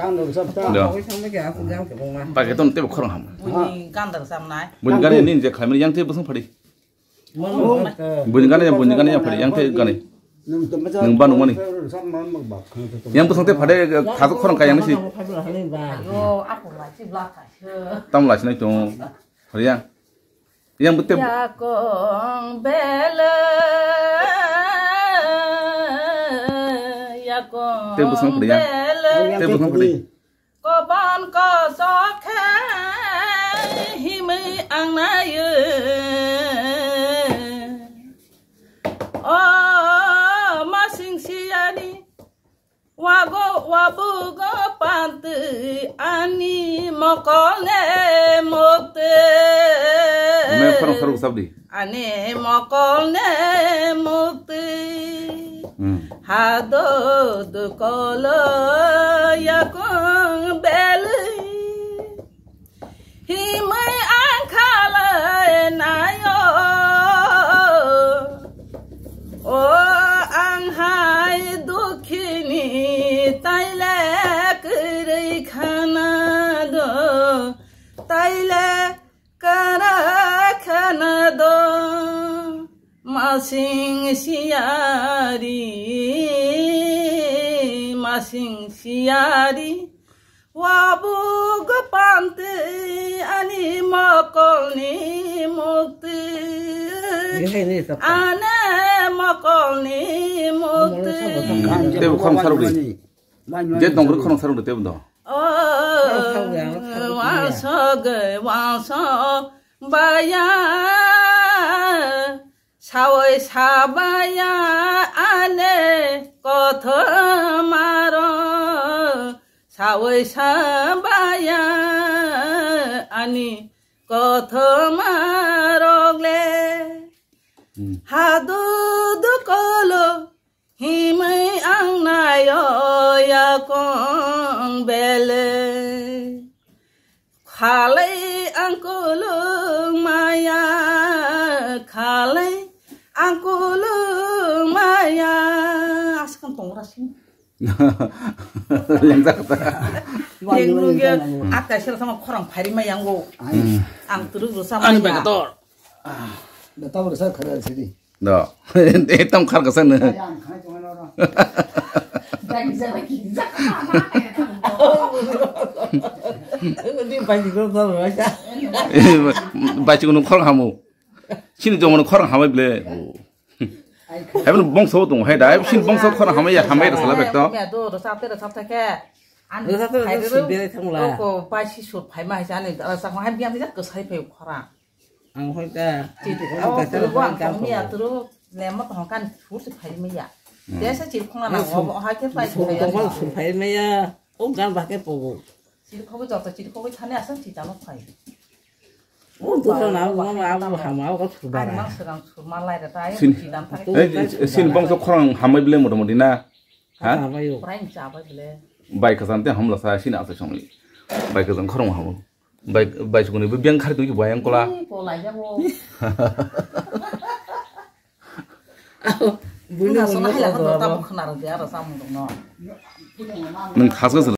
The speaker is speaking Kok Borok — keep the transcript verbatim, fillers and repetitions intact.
Da. Paketon tebo khorang ham. Buini gandar samnai. Buini gani nin je khlaimani yang tebo bwswng phadi. Buini gani, buini gani yang phadi, yang te gani. Nung ba nungmani. Yang bwswng te phade khasu khorang kaya nisi. Yo, aku lasi belakang. Tam lasi nai tong. Phadi yang. Yang bete. Yakong bele, yakong. Te bwswng phadi yang. Bele. Te bwswng phadi. Koban kosok khe himwi ang nayo. O masing siyani wago wabugo pantwi ani mokolne mukti. Me khorang saruk sabdi. Ani mokolne mukti. Hmm. Hado dukolo yakung belwi. Himwi ang khalai nayo. O ang hai dukhini taile kwrwi khana do. Taile kara khana do masing siyari, masing siyari. Wabu gopante ani mokolni mukti. Ane mokolni mukti. Tebo khorang sarukdi. Je dongri khorang sarukdi tebo do. O, waso ge waso baya. Sawi sabaya ane kothomaro. Sawi sabaya ani kothomarok le. Hmm. Hadu dukolo himwi ang nayo yakong bele. Khalai ang kulung maya, khalai ang kulung maya. Aswk ang tongo rasing. Lengjak ta. Yang nungya akai sila sama khorang phari maya ngo. Hmm. Ang turuk rusa maya. Ani bagator. Betor rusa khara sidi. Do. Ekdom khar kasa no. Bai chikunu khorang hamu. Chini jomano khorang hamai ble. Hai bono bongso tong hai da. Chini bongso khorang hamai ya hamai da sala bekto. Bai si sur phai ma hai jani da sa hai biam jak ko sai phai khorang. Ang hoi ta. Ang ta tero ang tong ya tero lemo tong kan sur se phai me ya. Desa chir khong na o ha ke pai phai ya. Sur phai me ya. O gan ba ke pogo. Chir khong joto chir khong thane asam chita no phai. O duro na o ma abu hama o sur bara. Ang mang segang sur ma lai da tai chita phai. Sin bongso khorang hamai ble motamoti na. Ha? Brain chabai bele. Bai kasan te hamla sa sini asa songli. Bai kasan khorong hamu. Bai bai sukuni bu biang khari tu bai ang kola. Kola ya bo. Bunda sona hala ko ta khna ro dia ro samung no. Nang khas khas.